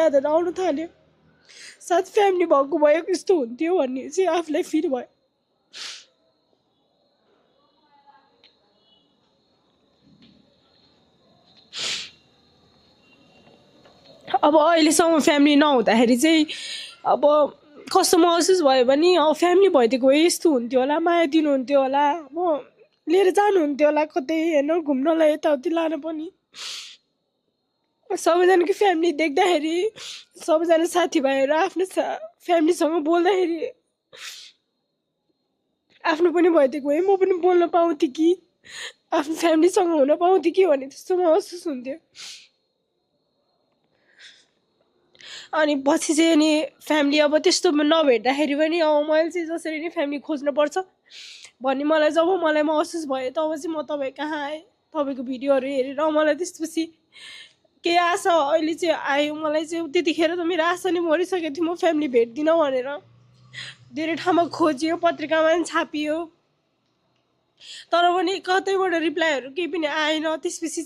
यादहरू आउन थाल्यो साथ फ्यामिली भएको भए यस्तो हुन्थ्यो भन्ने चाहिँ आफूलाई फिल भयो अब अहिलेसम्म फ्यामिली नहुँदाखेरि चाहिँ अब कस्तो महसुस भयो भने फ्यामिली भइदिएको भए यस्तो हुन्थ्यो होला माया दिनुहुन्थ्यो होला अब लिएर जानुहुन्थ्यो होला कतै होइन घुम्नलाई यताउति लान पनि सबैजनाको फ्यामिली देख्दाखेरि सबैजना साथीभाइहरू आफ्नो फ्यामिलीसँग बोल्दाखेरि आफ्नो पनि भइदिएको भए म पनि बोल्न पाउँथेँ कि आफ्नो फ्यामिलीसँग हुन पाउँथेँ कि भन्ने त्यस्तो महसुस हुन्थ्यो अनि पछि चाहिँ अनि फ्यामिली अब त्यस्तो नभेट्दाखेरि पनि मैले चाहिँ जसरी नै फ्यामिली खोज्नुपर्छ भन्ने मलाई जब मलाई महसुस भयो तब चाहिँ म तपाईँ कहाँ आएँ तपाईँको भिडियोहरू हेरेर मलाई त्यसपछि केही आशा अहिले चाहिँ आयो मलाई चाहिँ त्यतिखेर त मेरो आशा नै मरिसकेको थियो म फ्यामिली भेट्दिनँ भनेर धेरै ठाउँमा खोजियो पत्रिकामा पनि छापियो तर पनि कतैबाट रिप्लाईहरू केही पनि आएन त्यसपछि